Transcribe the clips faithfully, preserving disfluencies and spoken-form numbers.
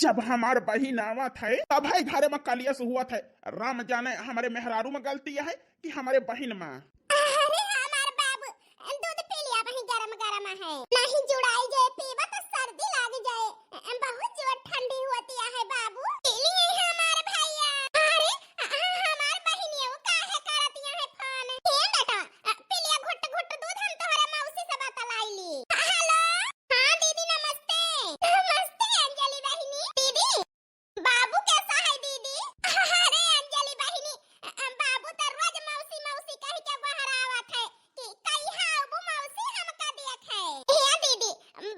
जब हमार बहिन आवत है, तब है घरे में कलेश हुआ था। राम जाने हमारे मेहरारू में गलती है कि हमारे बहिन में। अरे हमार बाबू, दूध पी लिया, वही गरम गरम है, नहीं जुड़ाई जाए, पीबा तो सर्दी लाग जाए, बहुत जोर ठंडी होती है बाबू। पी लिए हमार भैया। अरे हमार बहिनिया, वो काहे करतिया है फोन? ए बेटा, पी लिया घुट घुट दूध, हम तोहरे मौसी से बतलाई ली। हेलो। हाँ दीदी नमस्ते। नमस्ते अंजलि बहिनी। दीदी, बाबू कैसा है दीदी? अरे अंजलि बहिनी, बाबू तो रोज मौसी मौसी कह के गोहरावत है कि कहिया आबू मौसी, हमका देखे। हे दीदी,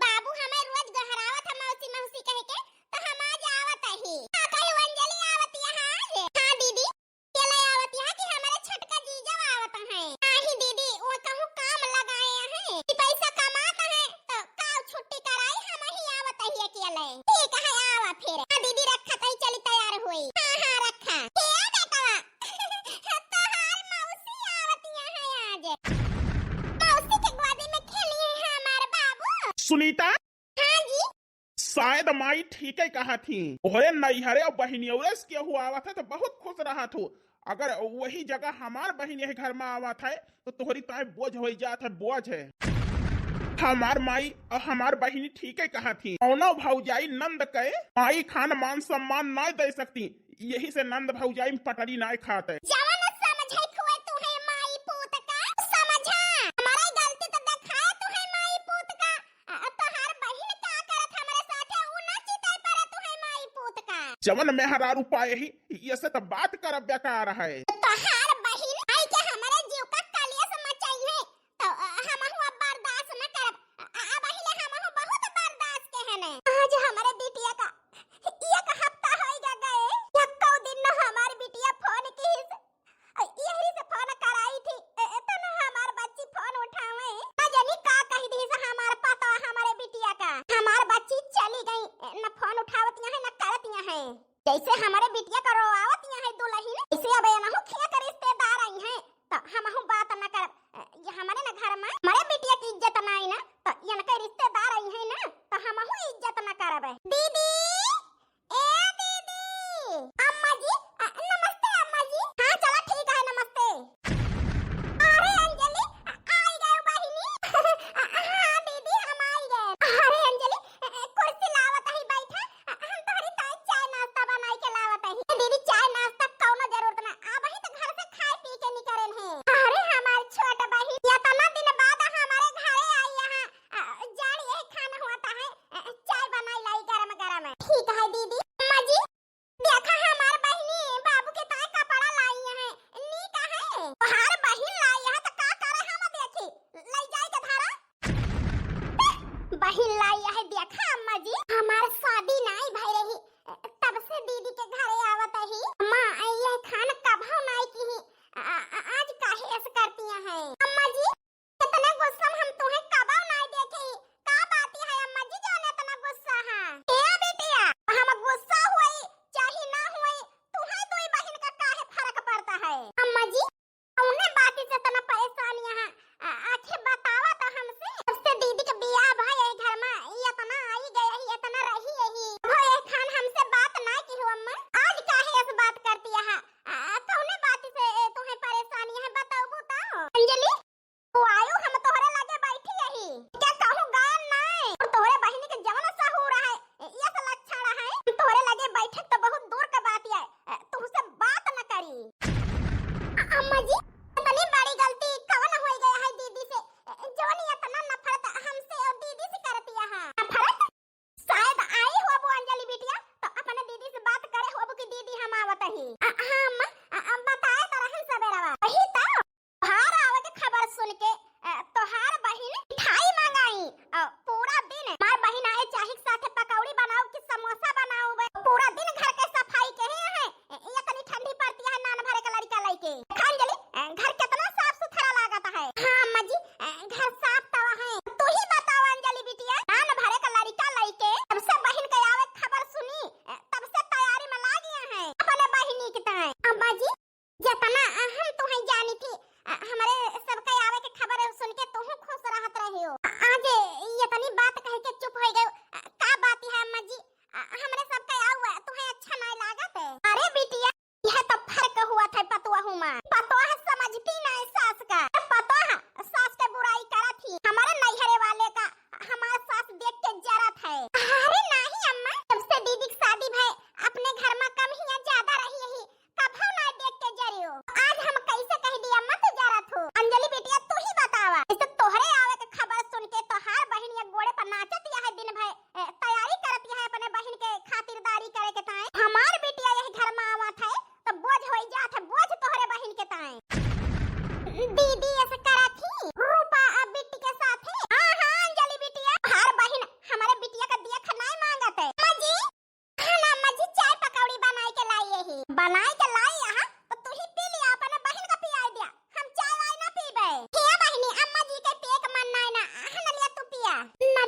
बाबू हमें रोज गोहरावत है मौसी मौसी कह के, तो हम आज आवत ही। का कही अंजलि आवत यहाँ आज? हाँ दीदी, के ले आवत यहाँ कि हमारे छोटका जीजा आवत हैं। नाही दीदी, वो कहूँ काम लगाए हैं कि पैसा कमात हैं, तो का छुट्टी कराई, हम ही आवत ही अकेले। ठीक है, आवा फिर। हाँ दीदी, रखा तई चली तैयार हुई। हाँ हाँ रखा। के बेटवा, तोहार मौसी आवत यहाँ है आज। मौसी के गोदी में खेली है हमार बाबू। सुनीता। हाँ जी। शायद माई ठीके कहा थी, तोहरे नैहरे और बहिनियौरे से केहू आवत है तो बहुत खुश रहत हो। अगर वही जगह हमार बहिन यही घर में आवत है तो तोहरी ताई बोझ हो जात है, बोझ है। हमार माई और हमार बहिनी ठीके कहा थी, कौनो भौजाई नंद के माई खान मान सम्मान ना दे सकती, यही से नंद भौजाई में पटरी ना खात है। जवन समझे खुए तू है माई पूत का, समझा। हमारा गलती तो दिखाए तू है माई पूत का, आ, तोहार बहिन का करत हमरे साथे, ऊ ना चिताई पड़े तू है माई पूत का। जवन मेहरारू पाए ही, ये से तो बात करब बेकार है। तोहार बहिन आई के हमरे जीव का कलेश मचाई है, तो, आ, हमहू अब बर्दाश्त न करब। आ, आ, अब हिले हमहू बहुत बर्दाश्त के है ने। आज हमरे बिटिया का एक हफ्ता होई गा गए, एको दिन न हमार बिटिया फोन कीस। अ, यही से फोन कराई थी, ए, ए, तो न हमार बच्ची फोन उठावे। ना जानी का कही दी से हमार पता हमारे बिटिया का। हमार बच्ची चली गई, ए, न फोन उठावतिया है, न करतिया है। जैसे हमारे बिटिया का रोआवतिया है दुलहिन, ऐसे अब एनहु खिया के रिश्तेदार आई हैं, तो हमहू बात न करब। ए, ये हमारे न घर में हमारे बिटिया की इज्जत ना आई ना, तो इनके रिश्तेदार आई हैं ना, तो हमहू इज्जत न करब। दीदी, ए दीदी। अम्मा जी, अ, नमस्ते अम्मा जी। हाँ, चला ठीक है, नमस्ते। अरे अंजलि, अ, आई गए बहिनी। अ, हाँ दीदी, हम आई गए। अरे अंजलि, अ, अ, कुर्सी लावत ही बैठा। अ, हम तोहरी ताई चाय नाश्ता बनाई के लावत ही। दीदी, चाय नाश्ता कौनो जरूरत ना, अब ही तो घर से खाए पी के निकरेन है। अरे हमार छोट बहिन, इतना दिन बाद हमारे घरे आई यहाँ। अ, जान यही खाना हुआ था है, अ, चाय बनाई लाई गरम गरम। ठीक है दीदी। अम्मा जी, देखा हमार बहिनी बाबू के ताई कपड़ा लाई है, नीक है। तोहार बहिन लाई है तो का करे हम देखी, ले जाए के धरा। बहिन लाई है, देखा अम्मा जी, हमार शादी नाई भई रही, तब से दीदी के घरे आवत ही। अम्मा, ये खान कभो नाई की, आ, आ, आज काहे ऐसे करतिया है अम्मा जी? इतने गुस्सा में हम तोहे कबो नाई देखे। का बात है अम्मा जी जौन इतना गुस्सा है? ए बिटिया, हम गुस्सा होई चाहे ना होई, तोहे दुई बहिन का काहे फर्क पड़ता है? अम्मा जी, कौने बात से इतना परेशान यहाँ? आ, आखिर बतावा तो हमसे। जब से दीदी के बियाह भा यही घर में, ये इतना आई गए ही, इतना रही यही। वो एक खान हमसे बात ना की हो अम्मा, आज काहे ऐसे बात करती है? आ, कौने बात से तोहे परेशानी है, बताबू तो? अंजलि, तू आयो, हम तोहरे लगे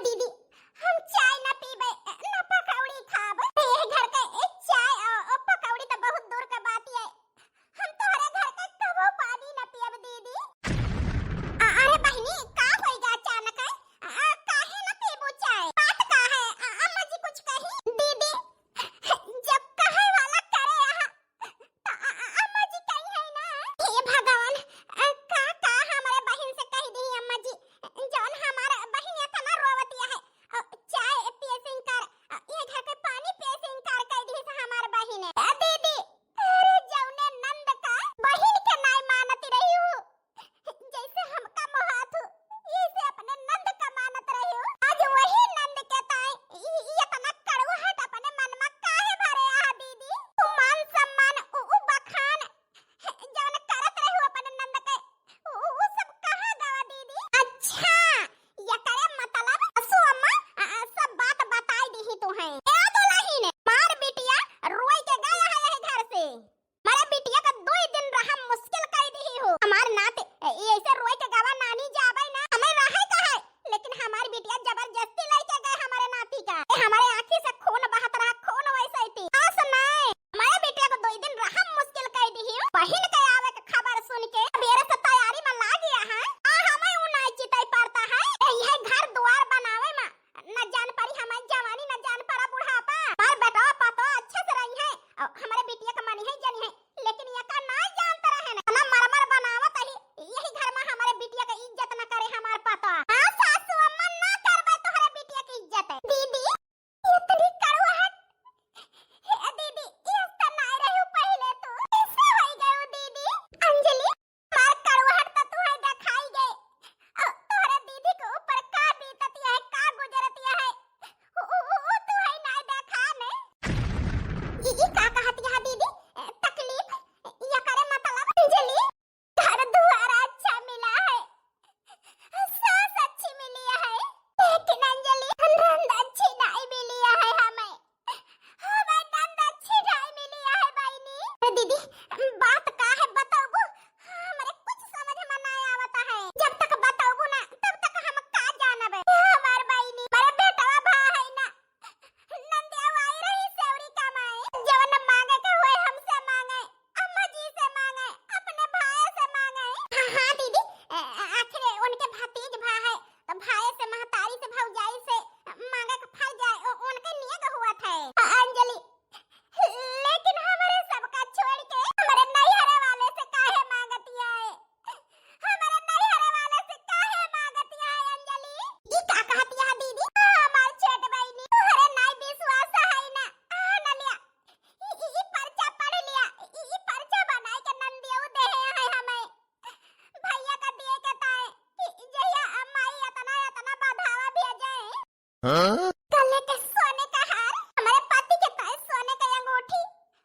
दीदी, हम चाय ना पीबे, ना पकौड़ी खाब। ये घर के, ए, चाय और, और पकौड़ी तो बहुत दूर के बात है। हम तोहरे घर के कबो पानी ना पियब दीदी। अ-, अरे बहिनी, का होइगा अचानक है? अ, अ, काहे ना पीबू चाय? बात का है? अ, अम्मा जी कुछ कही? दीदी, जब कहे वाला करे यहाँ, तो अ-, अ-, अम्मा जी कही है ना। हे भगवान, अ, का, का हमरे बहिन से कही दी अम्मा जी, जौन हमार बहिन इतना रोवतिया है। अ, चाय पिए से इनकार, अ, ये घर के पानी पिए से इनकार कर दी से हमार बहिन। अ, दीदी, अरे जौने नंद का बहिन के नाई मानत रही हूँ, जैसे हमका मोहात हूँ, इसे अपने नंद का मानत रही हूँ। आज वही नंद के ताई इ-, इ-, इतना कड़वाहट अपने मन में काहे भरे आ दीदी? उ मान सम्मान, उ, उ बखान, जौन करत रही हूँ अपने नंद के, उ, उ सब कहाँ गवा दीदी? अच्छा, ये करे मतलब, सासू अम्मा, अ, अ, सब बात बताई दी ही तू है। ए दुल्हन, मार बिटिया रोई के गया है यही घर से। हमारे बिटिया का दो ही दिन रहा मुश्किल कर दी ही हो। हमार नाती, ए, ऐसे रोई के गवा नानी जाबे ना, हमें रहे का है, लेकिन हमार बिटिया जबरदस्ती लेके गए हमारे नाती का। ए, हमारे आँखी से खून बहत रहा, खून वैसे ही थी। हाँ सुनाए, हमारे बिटिया को दो ही दिन रहा मुश्किल कर दी ही हो। बहिन के आवे के खबर सुन के अबेरे से तैयारी में लाग गया है। आ हमें उ नाई चिताई पड़ता है। ए, यह घर द्वार बनावे में न जान पड़ी हमार जवानी, न जान पड़ा बुढ़ापा। हमार बेटवा पतवा अच्छे से रही है, और हमारे बिटिया के मनी है जनी है, लेकिन ये का ना जानत रहे न। इतना मरमर बनावत ही, यही घर में हमारे बिटिया के इज्जत न करे हमार पतवा। हाँ सासू अम्मा, ना करबे तोहरे बिटिया के इज्जत। दीदी, इतनी कड़वाहट। हे दीदी, ये तो ना रही पहले तू। कैसे हो गए दीदी? अंजलि, मार कड़वाहट त तुहै देखाई गए। अ, तोहरे दीदी के ऊपर का बीतत है, का गुजरत है, उ, उ, उ, उ तुहै नाय देखा ने। ई, ई का कहत है दीदी? ए, तकलीफ? या करे मतलब? अंजलि, घर दुआर अच्छा मिला है, सास अच्छी मिली है, लेकिन अंजलि, नंद अच्छी नाय मिली है हमें। हमें नंद अच्छी नाय मिली है बहिनी। अरे दीदी, बात का है बताबू? हमरे कुछ समझ में ना आवत है। जब तक बताबू ना, तब तक हम का जानबे? हमार बहिनी, हमारे बेटवा भा है ना, नंदिया आई रही सेवरी कमाए, जवन मांगे के होए हमसे मांगे, अम्मा जी से मांगे, अपने भाई से मांगे। हाँ, हाँ दीदी, ए, आखिर उनके भतीज भा है, तो भाई से, महतारी से, भौजाई से मांगे के फर्ज है, उ-, उनके नियत हुआ था। अ-, अंजलि, लेकिन हमरे सबका छोड़ के हमरे नैहरे वाले से काहे मांगती है? हमरे नैहरे वाले से काहे मांगती है, अंजलि? ई का कहती है दीदी? हमार छोट बहिनी, तोहरे नाई विश्वास है ना? आ, नलिया, ई, ई, ई पर्चा पढ़ लिया, ई, ई पर्चा बनाए के नंदियो देहे है हमें। भैया का दिए के ताए कि जहिया माई इतना, इतना बढ़ावा भेजे। हाँ? गले के सोने का हार, हमारे पति के ताए सोने का अंगूठी,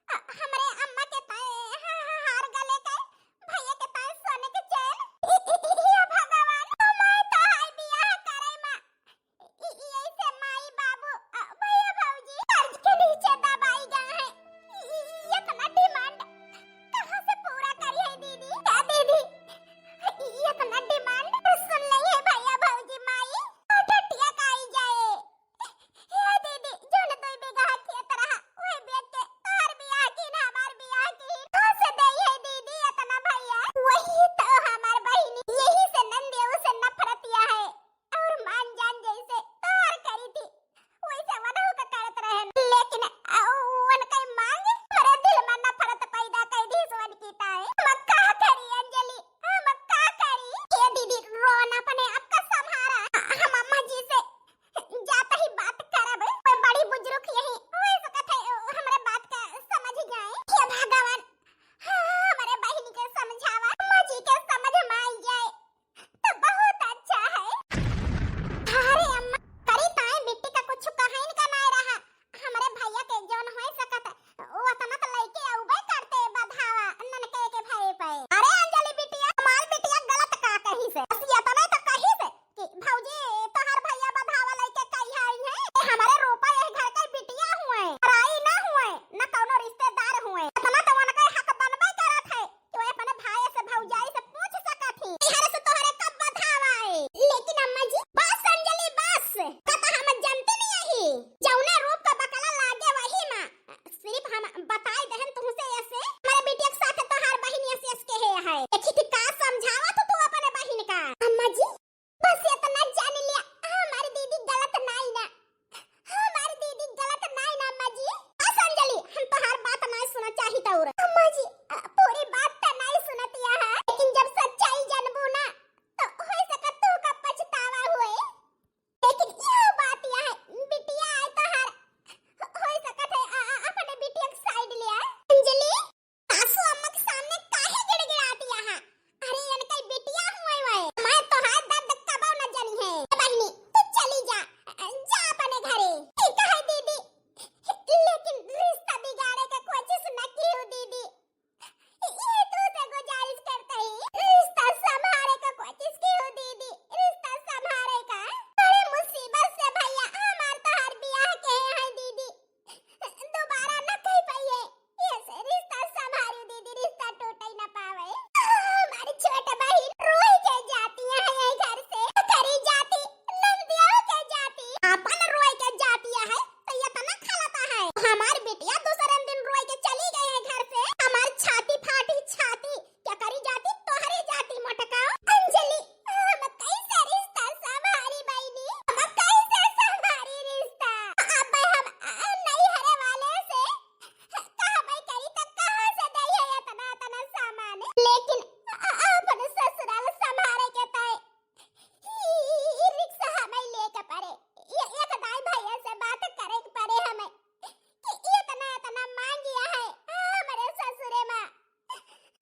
अ, हमारे अम्मा के ताए हा-, हा-, हार गले का, भैया के ताए सोने के चैन। हे भगवान, हमारे तो हाय बियाह करे मा। ई, ई ऐसे माई बाबू, अ, भैया भौजी कर्ज के नीचे दबाई गए हैं। ई, ई, ई इतना demand कहाँ से पूरा करी है दीदी? क्या दीदी? ई, ई इतना demand सुन ले है भैया भौजी माई, टटिया खाई जाए।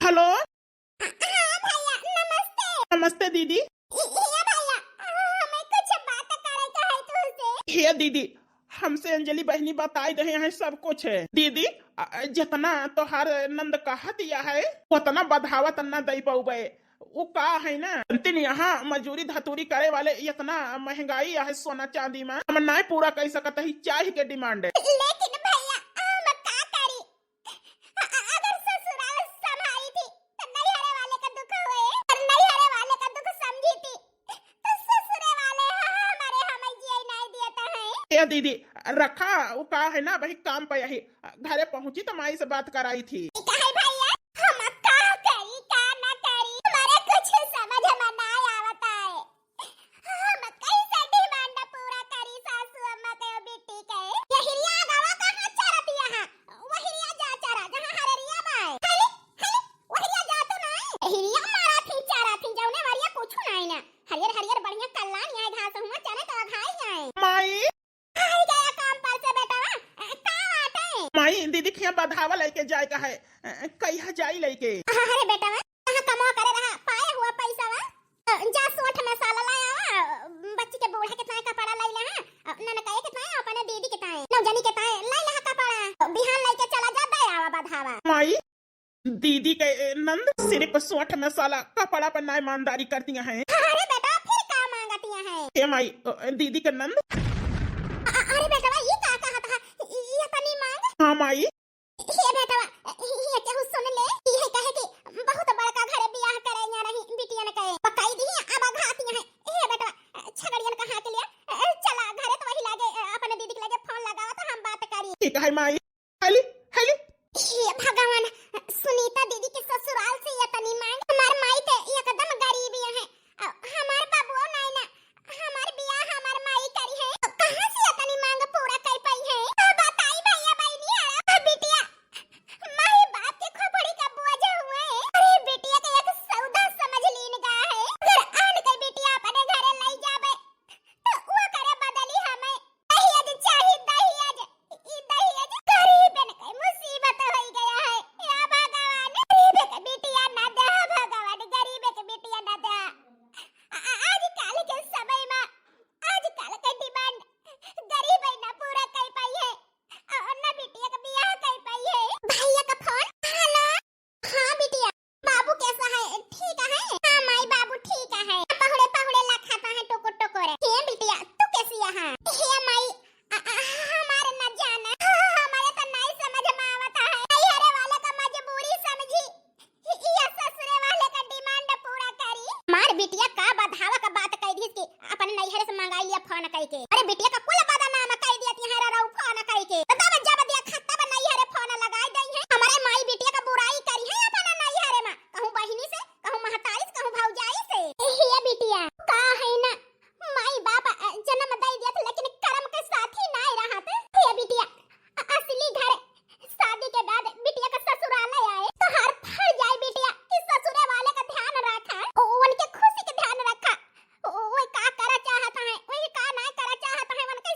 हेलो। हाँ भैया, नमस्ते। नमस्ते दीदी। ए, ए भैया, हमें कुछ बात करे के है तुमसे। हे दीदी, हमसे अंजलि बहिनी बताई दे हैं सब कुछ है। दीदी, अ, जितना तोहार नंद कहत या है, उतना बधावा त ना दई पउबे। उ का है ना, अंतिम यहाँ मजूरी धतूरी करे वाले इतना महंगाई है सोना चांदी में, हम नाय पूरा कर सकत ही चाह के डिमांड। लेकिन भैया, हम का करी? अ-, अ-, अगर ससुराल संभारी थी, तो नैहरे वाले का दुख होए, और नैहरे वाले का दुख समझी थी, तो ससुरे वाले ह-, ह-, हमारे हमें जिए नहीं देता है। ए दीदी, रखा, वो का है ना, वही काम पे यही घरे पहुंची तो माई से बात कराई थी। ई का है भैया, हम का करी, का ना करी, हमारे कुछ समझ में ना आवता है। हम कैसे डिमांड पूरा करी सासू अम्मा के बिट्टी के? ये हिरिया गवा कहाँ चरतिया है? वो हिरिया जा चरा, जहाँ हररिया बाय। हली, हली, वो हिरिया जा तो नहीं। हिरिया मारा थी, चरा थी, जौने वरिया कुछ नहीं ना। हरियर, हरियर बढ़िया कल्लान आए घास हुआ, चने तो अघाई आए। माई। आई गया काम पर से बेटवा, अ, का बात है? माई, दीदी के यहाँ बधावा लेके जाए का है, अ, कहिया जाई लेके? अरे बेटवा, कहाँ कमा करे रहा, पाए हुआ पैसा वा? जा सोठ मसाला लाया, बच्ची के बूढ़ा के ताए कपड़ा लाई ले, ननकाई के ताए, अपने दीदी के ताए, नौजनी के ताए लाई ले कपड़ा। बिहान लेके चला जा, दे आवा बधावा। माई, दीदी के नंद सिर्फ सोठ मसाला कपड़ा पर ना ईमानदारी करती हैं। अरे बेटा, फिर का मांगती हैं? ए माई, दीदी के नंद। अ-, अरे बेटवा, ये का कहत है? ये तनी मांग। हाँ माई। हे बेटवा, ये केहू सुन ले, ये कहे कि बहुत बड़का घरे बियाह करे यहाँ रही बिटियन के। पकाई दी अब घाती है। हे बेटवा, छगड़ियन कहाँ के लिए? चला घरे तो वही लागे, अपने दीदी के लगे फोन लगावा तो हम बात करी। ठीक है माई। हेली, हेली। हे भगवान, सुनीता दीदी के ससुराल से ये तनी मांग। हमार माई ते एकदम गरीब है। अ, हमार बाबुओ नाई ना, हमार बियाह हमार माई करी है, तो कहाँ से इतनी मांग पूरा कर पाई है? तो बताई भैया बहनी, अरे बिटिया, माई बाप के खोपड़ी का बोझ हुए। अरे बिटिया के एक सौदा समझ लीन गा है। अगर आन के बिटिया अपने घरे लाई जाबे, तो वो करे बदली हमें दहेज चाही, दहेज। ई दहेज गरीबन के मुसीबत होई गया है। या भगवान, गरीब के बिटिया ना दे, भगवान, गरीब के बिटिया ना दे। आ-, आ-, आजकल के समय में, आजकल के डिमांड गरीब ही ना पूरा कर पाई है। और ना बिटिया का बियाह कर पाई है। भैया का फोन। हेलो। हाँ बिटिया, बाबू कैसा है? ठीक है? हाँ माई, बाबू ठीक है। पहुड़े पहुड़े लखाता है टुकुर टुकुर। हे बिटिया, तू कैसी है? हे माई, अ-, अ-, हमारे न जाना, हमारे तो नहीं समझ में आवता है। नैहरे वाला का मजबूरी समझी, इ-, या ससुरे वाले का डिमांड पूरा करी। मार बिटिया का बधावा का बात कह दी कि अपन नैहरे से मंगाई लिया फोन कह के। अरे बिटिया का कुल बदनाम कह दिया कि यहाँ रहो फोन कह के। तो तब जब दिया खत्ता पर नैहरे फोन लगाई दई है, हमारे माई बिटिया का बुराई करी है अपन नैहरे में, कहूँ बहिनी से, कहूँ महतारी से, कहूँ भौजाई से। हे बिटिया, का है ना, माई बाप, अ, जन्म दई दिया था, लेकिन कर्म के साथी नाय रहत। हे बिटिया, अ-, असली घर शादी के बाद बिटिया का ससुराल आए, तो हर फर जाए बिटिया कि ससुरे वाले का ध्यान रखा, ओ, उनके खुशी के ध्यान रखा। ओ, वो का करा चाहत है, वो का नाय करा चाहत है, उनके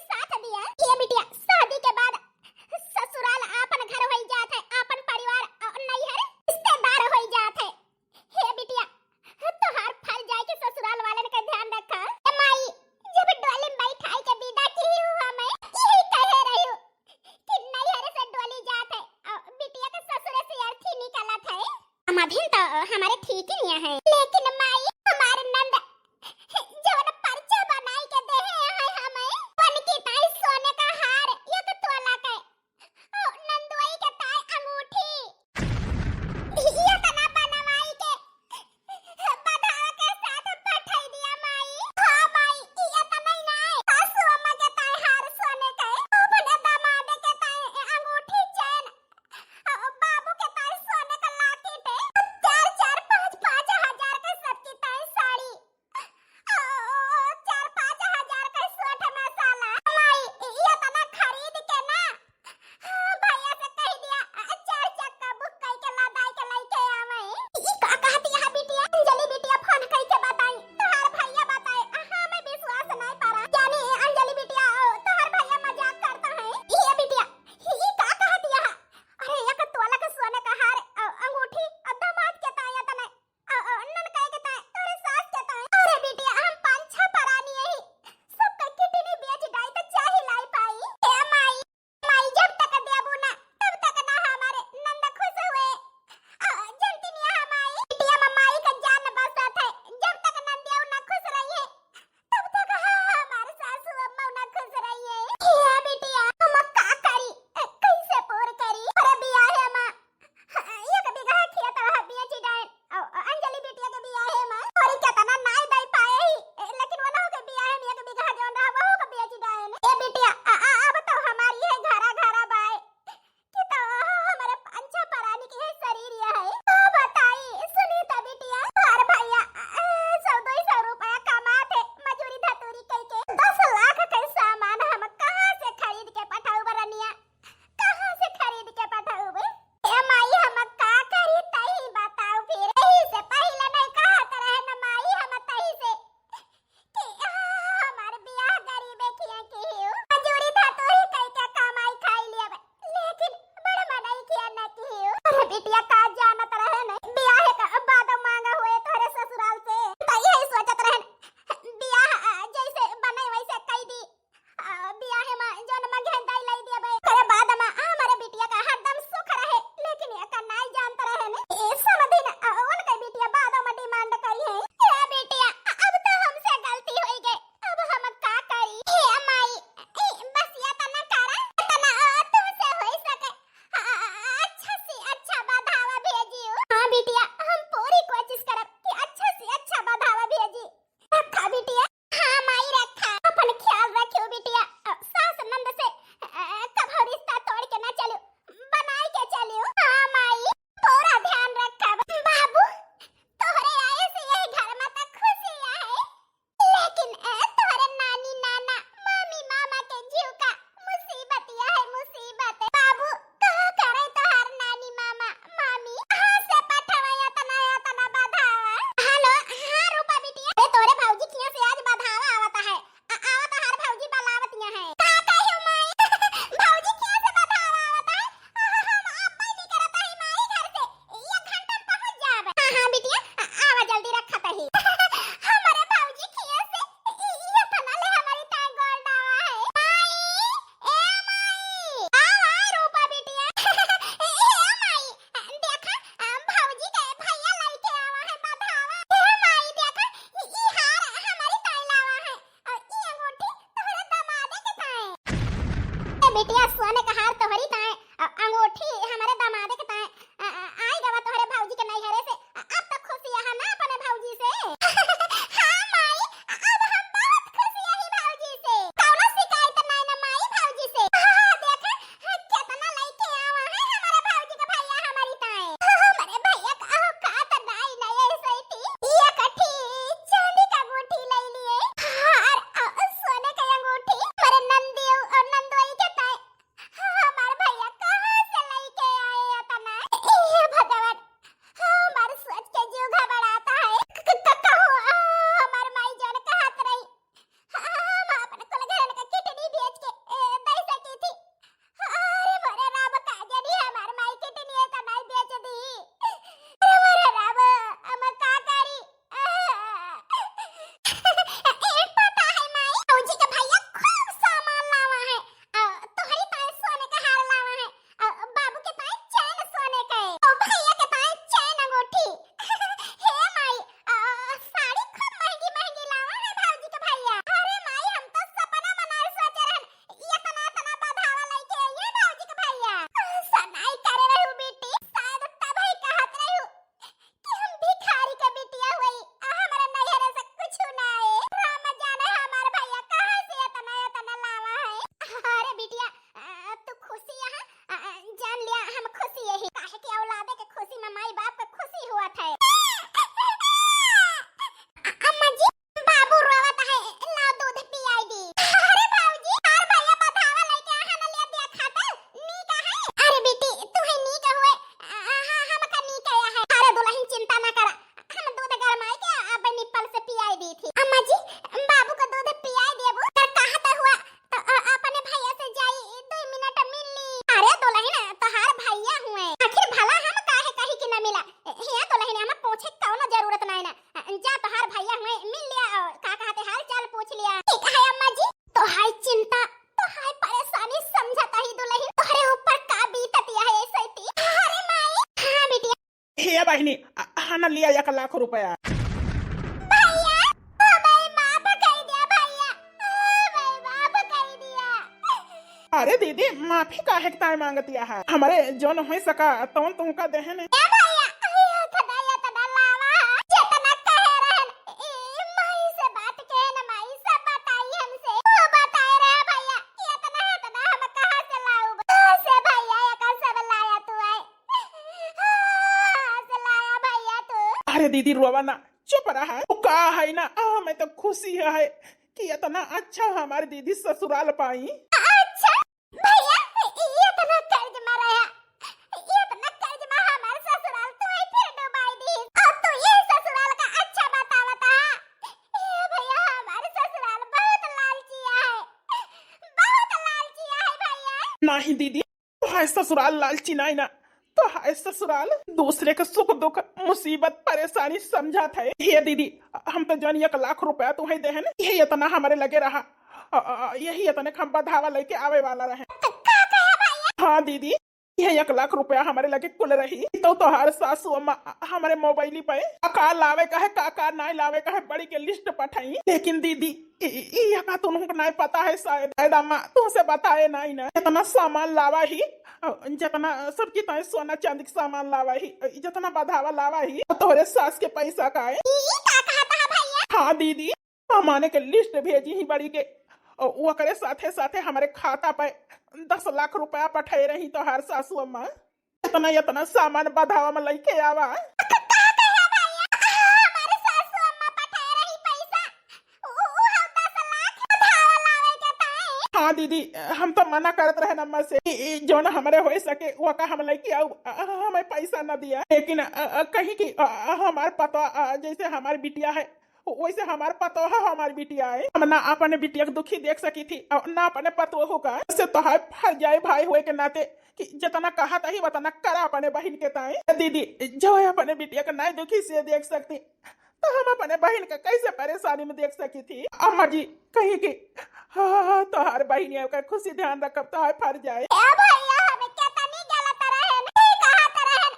बिटिया, सोने का हार तोहरी ताए, अ, अंगूठी हमरे दामादे के ताए, अ, अ, आई गवा तोहरे भौजी के नैहरे से। अ, अब तो खुशी यहाँ ना अपने भौजी से। हाँ माई, अब हम बहुत खुशी यही भौजी से। कौनो शिकायत नहीं ना माई भौजी से। हाँ, देख, हाँ, कितना लइके आवा है हमारे भौजी के भैया हमारी ताए। हमारे भैया का औकात नहीं, नहीं ऐसे थी। ये कठी चांदी का अंगूठी ले लिए। हाँ, और, अ, सोने का अंगूठी हमारे नंदी और नंदोई के ताए। हाँ, हमार भैया कहाँ से लइके आए अतना? हे भगवान, हमार सोच के जीव घबराता है। क-, क-, क-, कहूँ, आ, हमार माई जौन कहत रही, हम अपन कुल घरन के किडनी बेच के, ए, दे सकी थी। अरे मोरे राम, का जानी हमार माई किडनी एतना बेच दी। अरे मोरे राम, हम का करी? ए, पता है माई, भौजी के भैया खूब सामान लावा है। आ, तोहरी ताई सोने का हार लावा है। आ, बाबू के ताई चैन सोने का है। और भैया के ताई चैन अंगूठी। हे माई, आ, साड़ी खूब महंगी महंगी लावा है भौजी के भैया। अरे माई, हम तो सपना मनाए सोचे रहन, इतना इतना बधावा लेके आइए भौजी के भैया। आ, सनाई करे रहू बेटी, शायद तभी कहत रहू कि हम भिखारी के बिटिया हुई, आ हमरा नैहरे से कुछ ना आए। राम जाने हमार भैया कहाँ से इतना इतना लावा है। अरे बिटिया, आ, तू खुशी यहाँ, आ, आ, जान लिया हम खुशी यही, काहे कि औलादे के खुशी में माई बाप के खुशी हुआ था। अम्मा जी, बाबू रोवत है, लाओ दूध पियाई दी। अरे भौजी, हमार भैया बधावा लेके आहा न लिया दिया खातर, नीक है। अरे बेटी, तू है नीक हुए, आ, हाँ, हमका नीक आया है। अरे दुल्हन चिंता ना करा, हम दूध गरमाई के अब निप्पल से पियाई दी थी। अम्मा जी, बाबू को दूध पियाई देबू, कर कहत हुआ तो, अ, अपने भैया से जाई, दो मिनट मिल ली। अरे दुल्हन, तोहार भैया हुए, आखिर भला हम काहे कही कि न मिला? ए, हिया दुल्हन, हम पूछे कौनो जरूरत नहीं ना। अ, जा तोहार भैया हुए, मिल लिया और का कहते हाल चाल पूछ लिया। ठीक है अम्मा जी, तोहार चिंता, तोहार परेशानी समझता ही दुल्हन, तोहरे ऊपर का बीततिया है ऐसे थी। अरे माई। हाँ बिटिया, हे बहिनी, अ, हन लिया एक लाख रुपया। भैया, हमें माफ कर दिया भैया, हमें माफ कर दिया। अरे दीदी, माफी काहे के ताई मांगतिया है? हमरे जौन होई सका तौन तुमका देहन। ए भैया, इतना, इतना लावा है, जितना कहे रहन, ई माई से बात के न माई सब बताई हमसे। वो बताए रहे भैया, इतना, इतना हम कहाँ से लाऊब? कहाँ से भैया, एकर सब लाया तू आए? हाँ, से लाया भैया तू। अरे दीदी, रोवा ना, चुप रहा। वो का है ना, आ, मैं तो खुशी है कि इतना अच्छा हमारी दीदी ससुराल पाई। अच्छा भैया, ये इतना कर्ज में रहा, ये इतना कर्ज में हमारे ससुराल तू ही फिर डुबाई दी। अब तू ये ससुराल का अच्छा बतावता। ये भैया, हमारे ससुराल बहुत लालची है, बहुत लालची है भैया। नहीं दीदी, तोहार ससुराल लालची नाई ना, तोहार ससुराल दूसरे के सुख दुख, मुसीबत, परेशानी समझत है। हे दीदी, हम तो जौन एक लाख रुपया तुहैं देहन, यही इतना हमरे लगे रहा। अ, अ, अ, यही इतने हम बधावा लेके आवे वाला रहे। का, का कहे भैया? हाँ दीदी, यह एक लाख रुपया हमरे लगे कुल रही। तो तोहार सासू अम्मा हमरे मोबाइल पे का, का लावे का है, का, का नाई लावे का है, बड़ी के लिस्ट पठाई। लेकिन दीदी, ई, ई, ई यका तुनहु के नाई पता है शायद। शायद अम्मा तुमसे बताए नाई ना। जितना सामान लावा ही, अ, जितना सबकी ताई सोना चांदी के सामान लावा ही, अ, जितना बधावा लावा ही, तोहरे सास के पैसा का है। ई, ई का कहता है भैया? हाँ दीदी, सामाने के लिस्ट भेजी ही बड़ी के। अ, ओकरे साथे साथे हमरे खाता पे दस लाख रुपया पठाए रही तोहार सासू अम्मा। इतना, इतना सामान बधावा में लेके आवा। का कहे भैया? हमारे सासू अम्मा पठाए रही पैसा। उ, उ हम दस लाख बधावा लावे के ताई। हाँ दीदी, हम तो मना करत रहे अम्मा से, ई, ई जौन हमरे होए सके, वो का हम लेके आऊ, अ, अ, हमें पैसा न दिया। लेकिन, अ, अ, कहीं कि, अ, अ, हमार पतोह, अ, जैसे हमार बिटिया है, वैसे हमार पतोह हमार बिटिया है। हम ना अपने बिटिया के दुखी देख सकी थी और ना अपने पतोह का। से तोहार फर्ज है भाई होए के नाते कि जितना कहत ही उतना करा अपने बहिन के ताई। दीदी, जो है अपने बिटिया के नाई दुखी से देख सकती, तो हम अपने बहिन के कैसे परेशानी में देख सकी थी? अम्मा जी, कहीं कि, हाँ, तोहार बहिनिया का खुशी ध्यान रखब, तोहार फर्ज है। ए भैया, हम कितनी गलत रहन, ई कहत रहन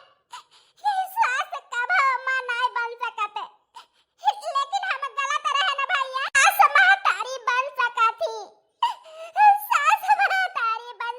कि सास कबो अम्मा नाई बन सकत। लेकिन हम गलत रहे ना भैया, सास महतारी बन सका थी, सास महतारी बन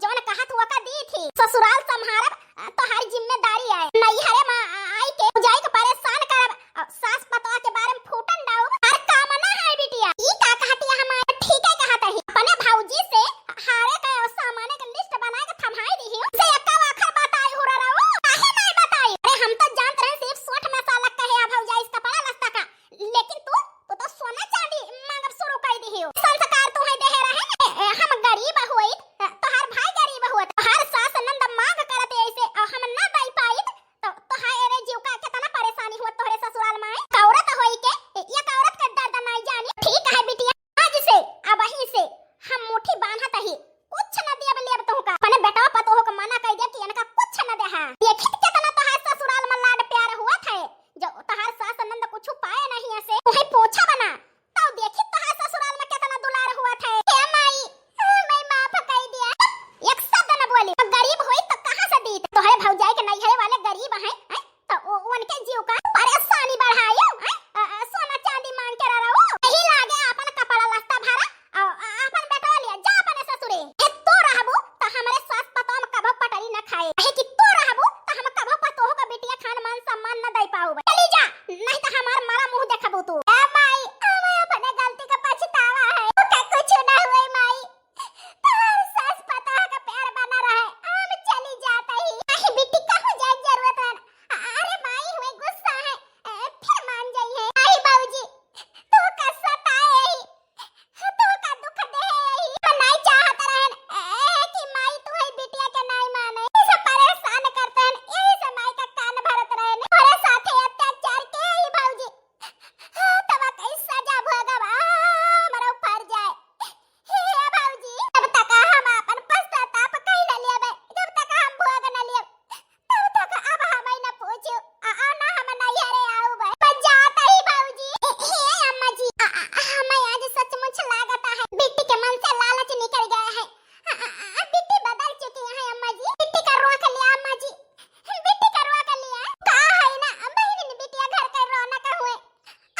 जौन कहत हुआ का दी थी, ससुराल संभारब, अ, तोहार जिम्मेदारी आए। नैहरे मा, अ, आई के भौजाई के परेशान करब, अ, सास पतोह के बारे में फूटन डाउब, हर काम ना है बिटिया। ई का कहतिया हमार? ठीक है कहत ही। अपने भौजी से हारे के और सामाने के list बनाए के थमाई दिहियो। से एक्का आखर बताई हो रहा हो, काहे नहीं बताई? अरे हम तो जानत रहे सिर्फ सोठ मसाला कहे आ भौजाई इस कपड़ा लत्ता का, लेकिन तू, तू तो सोना चांदी मांगब शुरू कर दिहियो। संस्कार तू है देहे रहे ने, ए, हम गरीब होइत, ए, तोहार भाई गरीब होत, तोहार सास नंद मांग करत ऐसे, अ, हम ना दई पाइत, तो तोहार रे जीव का कितना परेशानी हुआ तोहरे ससुराल में। एक औरत होई के, ए, एक औरत का दर्द नहीं जानी। ठीक है बिटिया, आज से, अबही से हम मुट्ठी बांधत ही, कुछ न देब लेब तोहका। अपने बेटवा पतोह के मना कह दे कि इनका कुछ न दे। हाँ, देखित कितना तोहार ससुराल में लाड प्यार हुआ था, जो तोहार सास नंद कुछ पाए नहीं ऐसे, वही पोछा बना, तो देखित तोहार ससुराल में कितना दुलार हुआ था। हे माई, मैं माफ कह दिया। एक शब्द न बोली, अब गरीब होई तो कहाँ से दीत? तोहरे भौजाई के नैहरे वाले गरीब हैं, हैं? तो उ-, उनके जीव का परेशानी बढ़ायो, हैं? अ, अ, सोना चांदी मांग के रहो। यही लागे अपन कपड़ा लत्ता भरा, अ, अ, अपन बेटवा लिया, जा अपने ससुरे। हे तो रहबू तो हमरे सास पतोह में कभो पटरी न खाए। हे कि तो रहबू तो हम कभो पतोह का बिटिया खान मान सम्मान न दे पाऊ। चली जा, नहीं तो हमार मरा मुंह देखबू तू। ए माई, हमें अपने गलती का पछतावा है। ओके कुछ ना हुए माई। तोहर सास पतोह का प्यार बना रहे, हम चली जात ही। अरे बिट्टी, कहूँ जाए जरूरत है? अरे माई हुए गुस्सा है, ए, फिर मान जाई है। आई बाबूजी, तू का सताए ही, तू का दुख दे ही। हम नहीं चाहत रहन, ए, कि माई तू है बिटिया के नहीं माने। इसे परेशान करते हैं, यही से माई का कान भरत रहन। तोरे साथे अत्याचार के ही बाबूजी। हाँ, तब कई सजा भोगब, आ, हमरा ऊपर जाए। हे भौजी, जब तक हम आपन पश्चाताप कई न लेबे, जब तक हम भोग न लेब, तब तक अब हमें न पूछू, आ, आ, ना हम नैहरे आउबे। बस जात ही भौजी। हे अम्मा जी, आ, आ, हमें आज सचमुच लागत है, बिट्टी के मन से लालच निकल गया है। आ, आ, आ, बिट्टी बदल चुकी है अम्मा जी। बिट्टी का रोक लिया अम्मा जी, बिट्टी का रोक लिया। का है ना, बहिनी ने बिटिया घर के रौनक हुए।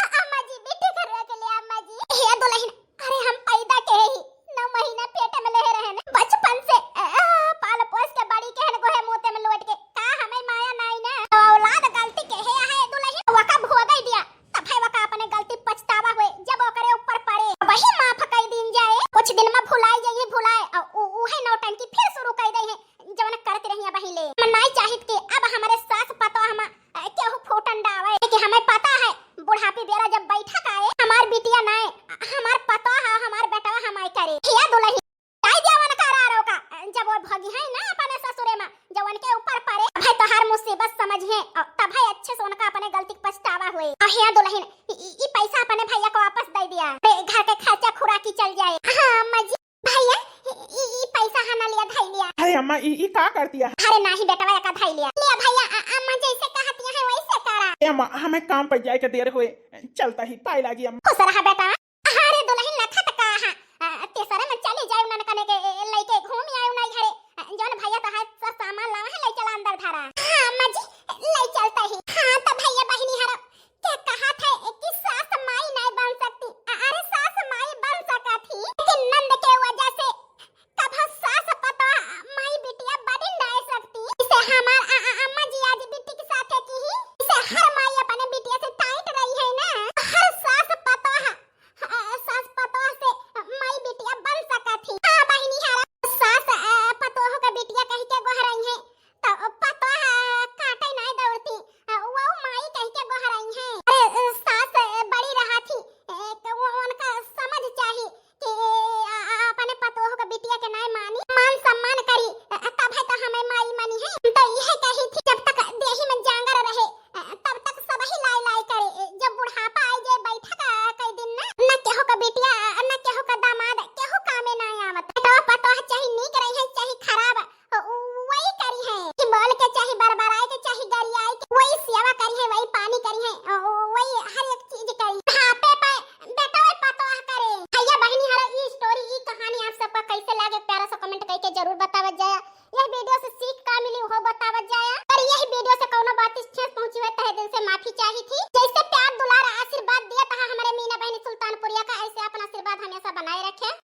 अ-, अम्मा जी, बिट्टी का रोक लिया, अम्मा जी। हे दुलहिन, अरे हम पैदा के ही नौ महीना पेट में ले रहे न। बचपन से, अ, अ, पाल पोस के बड़ी केहन गोहे मोते में लोट के। का हमें माया नाई ना? औलाद गलती के हे है दुलहिन, वका भोगई दिया। तब है वका अपने गलती पछतावा हुए, जब ओकरे ऊपर पड़े। वही माफ कई दीन जाए, कुछ दिन में भुलाई जाइए, भुलाए, और उ-, उहे नौटंकी फिर शुरू कई दे है। जवन करत रही अबहीं ले। हम नाई चाहित कि अब हमरे सास पतोह हम, अ, केहू फूटन डावे। कि हमें पता है, बुढ़ापी बेरा जब बैठक आए, हमार बिटिया नाय, हमार पतोह, हमार बेटवा हमार करे। हिया दुलही, जाई दिया वन करारो का, जब वो भगी है ना अपने ससुरे में, जब उनके ऊपर पड़े, भाई तोहार मुसीबत समझिए, और तब है अच्छे से उनका अपने गलती के पछतावा हुए। और हिया दुलहिन, ई, ई, ई पैसा अपने भैया को वापस दे दिया। ए, घर के खर्चा खुराकी चल जाए। हाँ, अम्मा जी। भैया, ई, ई, ई पैसा हना लिया, धई लिया। अरे अम्मा, ई, ई का करतिया? अरे नाही बेटवा, एका धई लिया। लिया भैया, अ-, अम्मा जैसे कहतिया है वैसे करा। ए अम्मा, हमें काम पर जाए के देर हुए, चलता ही, पाए लागी अम्मा। खुश रहा बेटा। अरे दुलहिन लखत का हा, अ, तेसरे में चली जाए उन्हन कने के, ए, ए, लइके घूम आए उन्हन घरे। अ, जौन भैया तो है सब सामान लावा है, ले चला अंदर धरा। हाँ अम्मा जी, ले चलता ही। हाँ तो भैया बहिनी हरा, के कहत है कि सास माई नाय बन सकती। अ-, अरे सास माई बन सकत ही, लेकिन नंद के वजह से कभो सास पतोह माई बिटिया बनी नाय सकती। इसे हमार अ-, अ-, अम्मा जी आज बिट्टी के साथे की ही, इसे हर माई अपने बिटिया से टाइट रही है ना, हर सास पतोह, अ, सास पतोह से माई बिटिया बन सकत ही। हाँ बहिनी हरा, सास, अ, पतोह का बिटिया कह के गोहराई है। तो पतोह काटे नाय दौड़ती, अ, वो माई कह के गोहराई है। अरे, अ, सास, अ, बड़ी रहा थी, अ, तो वो उनका समझ चाही कि, अ, अ, अपने पतोह का बिटिया के नाय मानी, मान सम्मान करी, अ, तब है तो हमें माई मानी है। हम तो यह कही थी, जब तक देही में जांगर रहे, अ, तब तक सब ही लाई लाई करे। अ, जब बुढ़ापा आई जाए, बैठक, अ, कई दिन ना, न केहू का बिटिया, अ, न केहू का दामाद, केहू कामे ना आवत। बेटवा पतोह चाहे नीक रही है, चाहे खराब, वही करी है कि बोल के चाहे बरबराए के चाहे गरियाए के, वही सेवा करी है, वही पानी करी है, वही हर एक चीज करी। हाँ, पे, पे, बेटा वही पतोह करे। भैया बहिनी हरा ई story, ई कहानी आप सबका कैसे लागे, प्यारा सा comment करके जरूर बतावत जाया। यह video से सीख का मिली, वो बतावत जाया। और यह video से कौनो बात ठेस पहुंची हुए, तहे दिल से माफी चाही थी। जैसे प्यार, दुलार, आशीर्वाद दिया तहा हमारे मीना बहनी सुल्तानपुरिया का, ऐसे अपना आशीर्वाद हमेशा बनाए रखे।